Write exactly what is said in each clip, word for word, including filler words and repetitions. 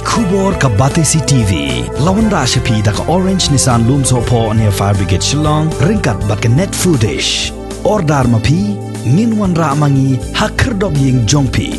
Khubor ka Batesi T V. La wanrah sha phi da ka Orange Nissan Lumsohphoh near Fire Brigade Shillong, ryngkat bad ka Net Foodish. Order ma phi, ngin wanrah ma ngi ha khyrdop ïing jong phi.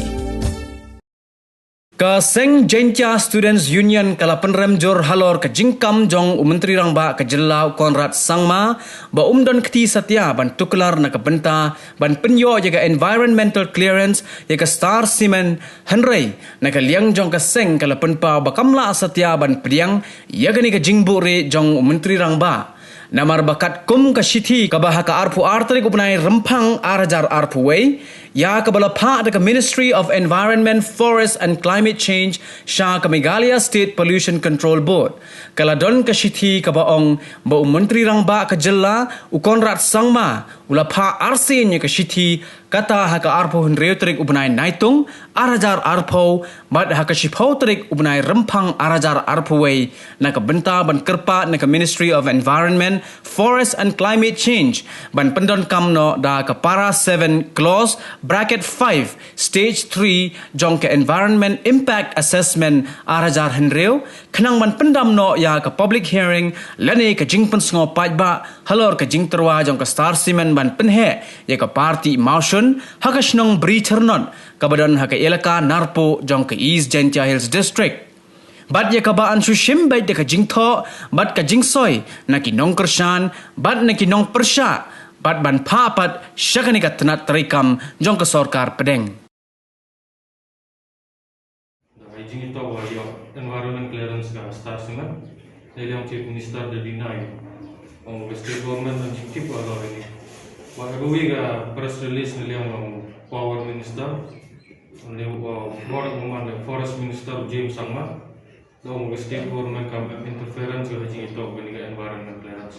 Ka seng Jaintia Students Union ka la pynrem jur halor ka jingkam jong u Myntri Rangbah ka jylla u Conrad Sangma ba um don kti satia ban tuklar na ka bynta ban pynïoh ïa ka environmental clearance ïa ka Star Cement, hynrei na ka liang jong ka seng ka la pynpaw ba kam lah satia ban pdiang ïa kane ka jingbuhrieh jong u Myntri Rangbah. Namar ba katkum ka shithi kaba ha ka arphew ar tarik u bnai Rymphang ar hajar arphew wei, ïa kaba la phah da ka Ministry of Environment, Forest and Climate Change sha ka Meghalaya State Pollution Control Board, ka la don ka shithi kaba ong ba u Myntri Rangbah ka jylla u Conrad Sangma u la phah arsien ïa ka shithi, kata ha ka arphew hynriew tarik u bnai Naitung ar hajar arphew, bad ha ka shiphew tarik u bnai Rymphang ar hajar arphew wei, na ka bynta ban kyrpad na ka Ministry of Environment, Forest and Climate Change ban pyndonkam noh da ka para seven clause bracket five stage three jong ka Environment Impact Assessment ar hajar hynriew, khnang ban pyndam noh ïa ka public hearing lane ka jingpynsngew paidbah halor ka jingtyrwa jong ka Star Cement ban pynheh ïa ka party mawshun ha ka shnong Bri Chyrnot kaba don ha ka elaka Narpuh jong ka East Jaintia Hills District. Bad ïa kaba yn shu shim beit da ka jingthoh bad ka jingsoi na ki nongkyrshan bad na ki nongpyrshah, bad ban phah pat sha kane ka tnat treikam jong ka sorkar pdeng. Da ka jingïathoh ba ïoh environment clearance ka Star Cement, na liang Chief Minister da deny. Ong ba state government ym jingtip halor ïa kane. Wat la ka press release na liang ong Power Minister, na liang ong Forest Minister James Sangma, da ong ba state government kam interference ha ka jingïathoh kane ka environment clearance.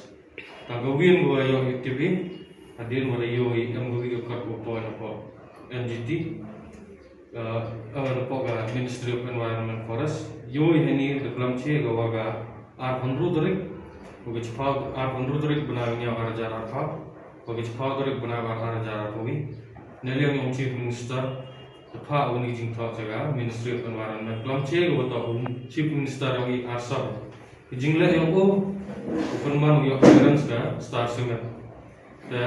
Tang kawei ka ba ïoh ïa tip hi, hadien ba la ïoh ïa ka kawei ka kot ba poi napoh N G T, eh, eh, napoh ka Ministry of Environment Forest. Ïoh ïa kane da klam che ka wa ka arphew hynriew tarik, wa ka chiphaw, arphew hynriew tarik bnai hynñiew ar hajar arphew, wa ka chiphaw tarik bnai ar hajar arphew wei. Na liang ong Chief Minister, da phah uni jingthoh cha ka Ministry of Environment. Klam che ka wa toh u Chief Minister ong i arsap. Ka jingleh ïong u, u pynman u ïoh clearance ka Star Cement. Te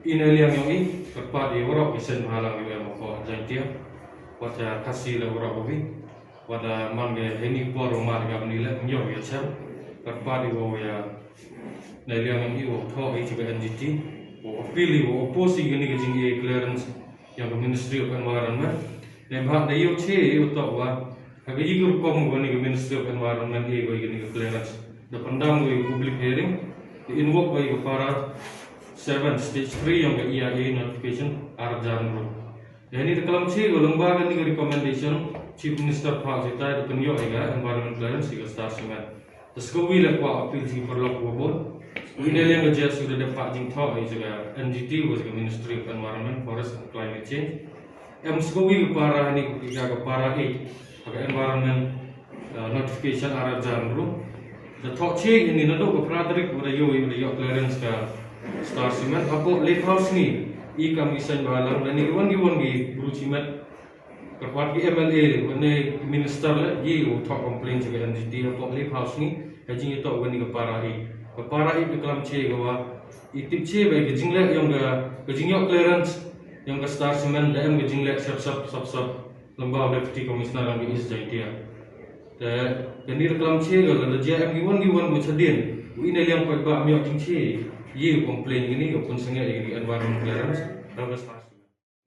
i na liang ïong i, kyrpad i waroh ki seng bhalang ïong em ko Jaintia. Wat ïa Khasi le waroh babi. Wat da man ka hini por u mar ka mni le ym ïoh ïa chem. Kyrpad i wa ïa na liang ïong i wa thoh i chi ka N G T. Wa appeal i wa oppose i kani ka jing i clearance ïong ka Ministry of Environment. Neibhah da ïoh che ïoh toh wa ha ka ïing rukom kani ka Ministry of Environment ïa kani ka clearance. Da pyndam kani ka public hearing, da invoke kani ka para seven stage three ïong ka E I A notification ar hajar hynriew. Da hani da klam che ka lyngba kani ka recommendation, Chief Minister phah jita da pynïoh ïa ka environment clearance ïa ka Star Cement. Te sa kawei leh kwah appeal sha ki paralok kiba bun. Wi na liang ka J S U da dep phah jingthoh ïa ka N G T wa ka Ministry of Environment, Forest and Climate Change. Em sa kawei ka para hani ka, ka para eight ha ka environment, uh, notification ar hajar hynriew. Da thoh che hani naduh ka phra tarik wa da ïoh, wa da ïoh clearance ka Star Cement. Hapoh laiphew sngi i kam i seng bhalang lane ki wan ki wan ki bru chimet. Kyrpad ki M L A, wan ki minister le, i u thoh complaint sha ka N G T, hapoh laiphew sngi, ha jingïathoh wan ka para eight. Ka para eight da klam che ka wa, i tip che ba ka jingleh ïong ka, ka jingïoh clearance ïong ka Star Cement, da em ka jingleh sep sep sep sep, lyngba u Deputy Commissioner ïong ka East Jaintia. Te, kani da klam che ka, lada jia em ki wan ki wan ki chadien, u i na liang paidbah ym ïoh jingche, i u complain kani, u pynsangeh ïa kani environment clearance, da ka Star Cement.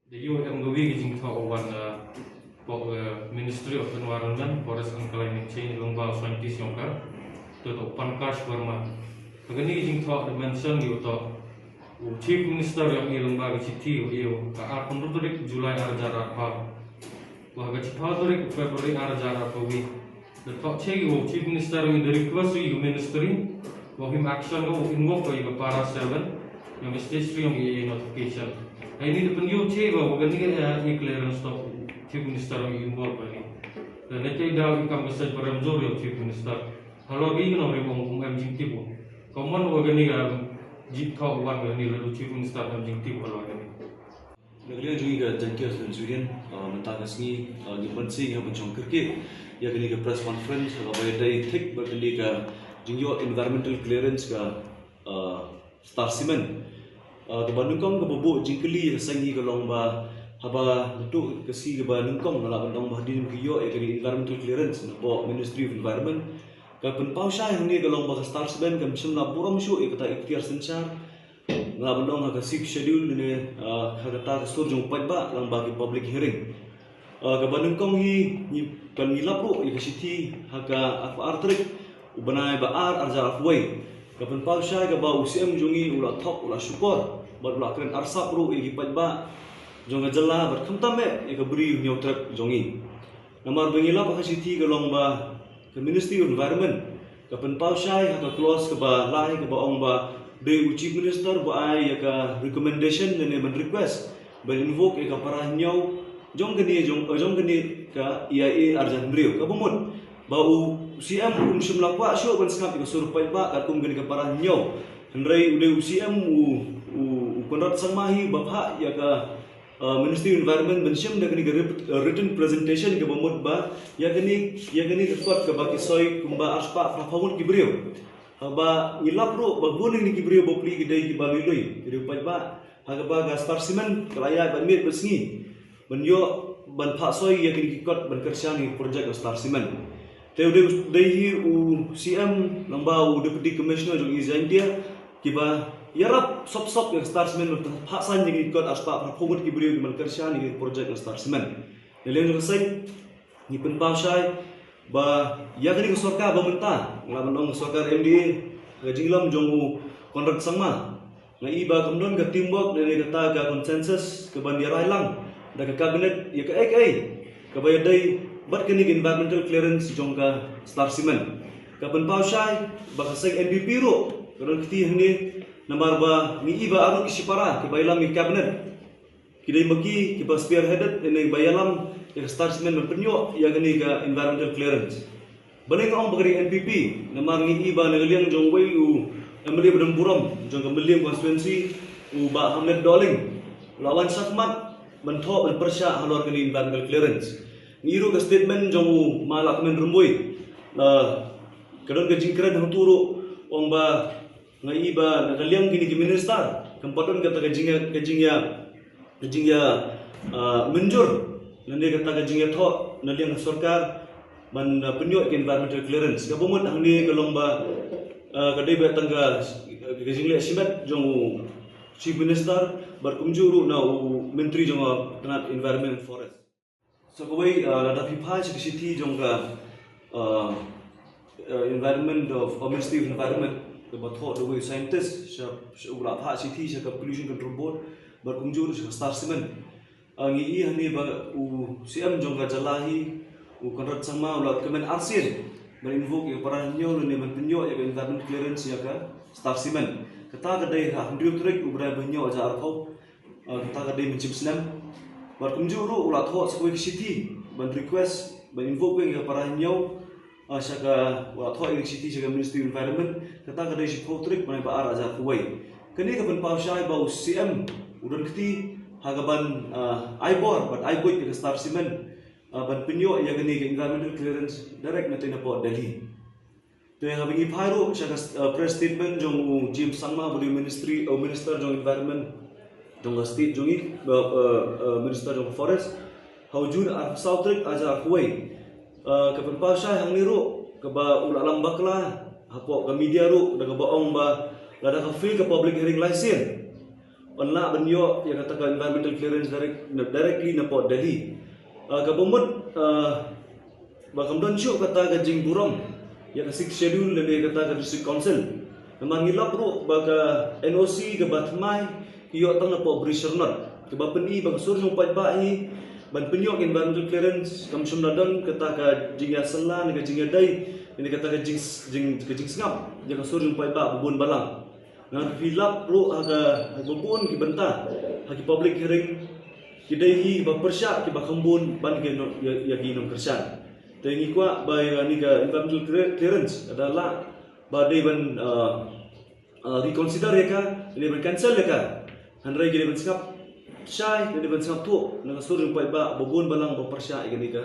Da ïoh em kawei ka jingthoh u wan, uh, hapoh, uh, Ministry of Environment, Forest and Climate Change, lyngba u scientist ïong ka, to, to Pankaj Verma. Ha kani ka jingthoh da mention ïa u toh u Chief Minister ïong i lyngba ka chithi u ïa u ka arphew hynriew tarik July ar hajar arphew. Wa ha ka chiphaw tarik February ar hajar arphew wei. Da thoh che ïa u Chief Minister ïong i da request ïa u Ministry wa u him action ka u invoke ïa ka para seven ïong ka stage three ïong i notification. Hani da pynïoh che wa, wa kani ka, eh, e clearance toh Chief Minister ïong i involve kani. Da ne te da i kam ka seng parem jur ïa u Chief Minister. Halor i kano ri wa um em jingtip u. Ka mon wa kani ka jingthoh wan kani la u Chief Minister em jingtip halor kani. Na ka liang jong ngi ka Jaintia Students Union, uh, mynta ka sngi, uh, ngi ban sing ha ban shong kyrkieh ïa kane ka press conference ha kaba ïadei thik bad kane ka jingïoh environmental clearance ka, uh, Star Cement. Uh, kaba nyngkong kaba buh jingkylli ïa ka seng hi ka long ba haba naduh ka sngi kaba nyngkong nga lah ban ong ba hadien ba ki ïoh ïa kane environmental clearance napoh Ministry of Environment, ka pynpaw shai hangne ka long ba ka Star Cement kam shym la burom shuh ïa kata iktiar synshar. Nga lah ban ong ha ka Sixth Schedule ne, ah, ha kata ka sur jong u paidbah lyngba ki public hearing. Ah, kaba nyngkong hi ngi, kan ngi lap ruh ïa ka shithi ha ka arphew ar tarik u bnai ba ar arhajar arphew wei. Ka pynpaw shai kaba u C M jong ngi u la thok, u la shukor bad u la kren arsap ruh ïa ki paidbah jong ka jylla bad khamtam eh ïa ka Bri u Hynñiewtrep jong ngi. Namar ba ngi lap ha ka shithi ka long ba ka Ministry of Environment ka pynpaw shai ha ka clause kaba lai kaba ong ba dei u Chief Minister ba ai ïa ka recommendation lane ban request ban invoke ïa ka para hynñiew jong kane, jong, jong kane ka E I A arhajar hynriew. Kaba mut ba u C M um shym la kwah shuh ban sngap ïa ka sur paidbah katkum kane ka para hynñiew. Hynrei u dei u C M u, u, u Conrad Sangma hi ba phah ïa ka uh, Ministry of Environment ban shim da kane ka rep-, uh, written presentation kaba mut ba ïa kane, ïa kane ka kot kaba ki soi kumba arspah phra phew ngut ki briew. Haba ngi lap ruh ba bun na kine ki briew bapli ki dei kiba lui lui, ki dei paidbah. Ha kaba ka Star Cement ka la ïaid bad miet bad sngi ban ïoh ban phah soi ïa kine ki kot ban kyrshan ïa ki project ka Star Cement. Te u dei, u dei hi u C M lyngba u Deputy Commissioner jong East Jaintia kiba ïarap sop sop ïa ka Star Cement ban phah saiñ ïa ki kot arspah phra phew ngut ki briew kiban kyrshan ïa ki project ka Star Cement. Na liang jong ka seng ngi pynpaw shai ba ïa kane ka sorkar ba mynta, nga lah ban ong ka sorkar M D A, ka jinglong jong u Conrad Sangma, nga i ba kam don ka teamwork lane kata ka consensus kaban ïa rai lang da ka cabinet ïa kaei kaei kaba ïadei bad kane ka environmental clearance jong ka Star Cement. Ka pynpaw shai ba ka seng N P P ruh ka don kti hangne, namar ba ngi i ba arngut ki shipara kiba ïalam ïa ka cabinet ki dei ma ki kiba spearheaded lane ba ïalam ïa ka Star Cement ban pynïoh ïa kane ka environmental clearance. Balei nga ong ba ka dei N P P? Namar ngi i ba na ka liang jong uwei u M L A ba don burom jong ka Mylliem constituency, u Bah Hamlet Dohling, u la wan shakhmat ban thoh ban pyrshah halor kane environmental clearance. Ngi i ruh ka statement jong u Ma Lahkmen Rymbui, la ka don ka jingkren hangtu ruh, u ong ba nga i ba na ka liang kine ki minister kam pat don kata ka jingïa, ka jingïa, ka jingïa, ah, mynjur lane kata ka jingïathoh na liang ka sorkar ban, ah, pynïoh ka environmental clearance. Kaba mut hangne ka long ba, ah, ka dei ba tang ka, ka jingleh shimet jong u Chief Minister bad kumjuh ruh na u Myntri jong ka tnat Environment and Forest. Sa kawei, ah, lada phi phai sha ka shithi jong ka, ah, ah, Environment of, ah, Ministry of Environment, kaba thoh da uwei u scientist sha, sha, u la phah shithi sha ka Pollution Control Board bad kumjuh sha ka Star Cement. Ah, ngi i hangne ba u C M jong ka jylla hi, u Conrad Sangma, u la kmen arsien ban invoke ïa ka para hynñiew lane ban pynïoh ïa ka environment clearance ïa ka Star Cement. Kata ka dei ha hynriew tarik u bnai ba hynñiew arhajar arphew. Ah, kata ka dei mynshem snem. Bad kumjuh ruh u la thoh sa kawei ka shithi ban request ban invoke ïa ka para hynñiew, ah, sha ka, u la thoh ïa ka shithi sha ka Ministry of Environment. Kata ka dei shiphew tarik bnai ba ar arhajar arphew wei. Kane ka pynpaw shai ba u C M u don kti ha kaban, ah, ai bor bad ai buit ïa ka Star Cement, ah, ban pynïoh ïa kane ka environmental clearance direct na tei napoh Delhi. Te haba ngi phai ruh sha ka, uh, press statement jong u James Sangma, ba dei u ministry, uh, minister jong environment jong ka state jong ngi, uh, uh, uh, minister jong ka forest. Ha u June arphew saw tarik arhajar arphew wei. Uh, ka pynpaw shai hangne ruh kaba u la lam bakla hapoh ka media ruh da kaba ong ba lada ka fail ka public hearing lai sien, yn lah ban ïoh ïa kata ka environmental clearance direct, directly napoh Delhi. Uh, kaba mut, uh, ba kam don shuh kata ka jingburom ïa ka Sixth Schedule lane kata ka District Council. Namar ngi lap ruh ba ka N O C kaba thymmai ki ïoh tang napoh Bri Shyrnot, kaba pyni ba ka sur jong u paidbah hi ban pynïoh ka environmental clearance kam shym la don kata ka jingïasylla ne ka jingïadei ne kata ka jing, jing, ka jingsngap ïa ka sur jong u paidbah ba bun balang. Nga, phi lap ruh ha ka, ha ka bun ki bynta ha ki public hearing, ki dei hi ba pyrshah kiba kham bun ban ki nong, ïa, ïa ki nongkyrshan. Te ngi kwah ba ïa kane ka environmental clear-, clearance lada lah ba dei ban, uh, uh, reconsider ïa ka, dei ban cancel ïa ka. Hynrei ki dei ban sngap shai, ka dei ban sngap thuh na ka sur jong paidbah ba bun balang ba pyrshah ïa kane ka,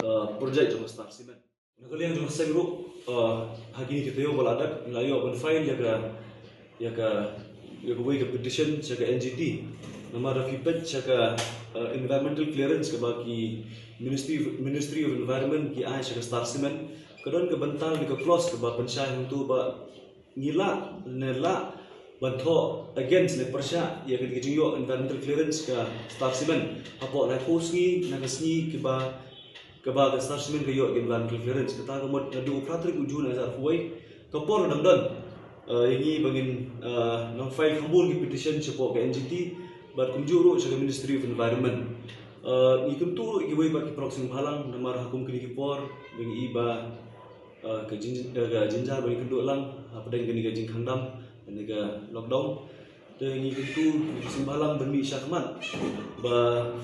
uh, project jong ka Star Cement. Na ka liang jong ka seng ruh, uh, ha kine ki taïew ba la dep, ngi la ïoh ban file ïa ka, ïa ka, ïa kawei ka petition sha ka N G T. Namar da phi peit sha ka, uh, environmental clearance kaba ki Ministry, Ministry of Environment ki ai sha ka Star Cement, ka don ka bynta ne ka clause kaba pynshai hangto ba ngi lah ne lah ban thoh against ne pyrshah ïa ka jingïoh environmental clearance ka Star Cement hapoh laiphew sngi na ka sngi kaba, kaba ka Star Cement ka ïoh environmental clearance. Kata ka mut naduh phra tarik u Jun ar hajar arphew wei, ka por ka dang don, uh, ïa ngi ba ngin, uh, nang file kham bun ki petition shapoh ka N G T bad kumjuh ruh sha ka Ministry of Environment. Uh, ngi kyntu ruh ïa kiwei pat ki paralok seng bhalang, namar ha kum kine ki por ba ngi i ba, uh, ka jin, ka, ka jynjar ba ngi kynduh lang hapdeng kane ka jingkhang dam, kane ka lockdown. Te ngi kyntu seng bhalang ban mih shakhmat ba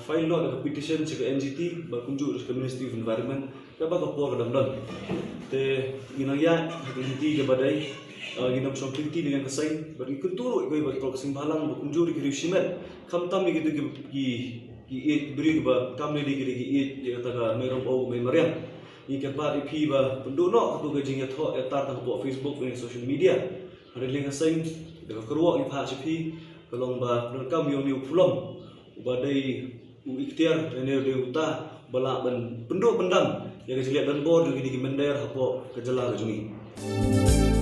file noh da ka petition sha ka N G T bad kumjuh sha ka Ministry of Environment kaba ka por ka dang don. Te ngi nang ïaid ha ka lynti kaba dei, uh, ngi nang shong lynti ne ngan ka seng bad ngi kyntu ruh ïa kiwei pat ki paralok seng bhalang ba kumjuh ruh ki riew shimet, khamtam ïa kito ki, ki, ki ïeit briew ba kam ne dei ki dei ki ïeit ïa kata ka Mei Ramew Mei Mariang. Ngi kyrpad ïa phi ba pynduh noh kato ka jingïathoh ïatar tang hapoh Facebook ne social media. Hynrei leng ka seng da ka kyrwoh ngi phah sha phi, ka long ba pyndonkam ïa une u pulom uba dei u iktiar ne dei uta ba lah ban pynduh pyndam ïa ka jingleh donbor jong kine ki mynder hapoh ka jylla ka jong ngi.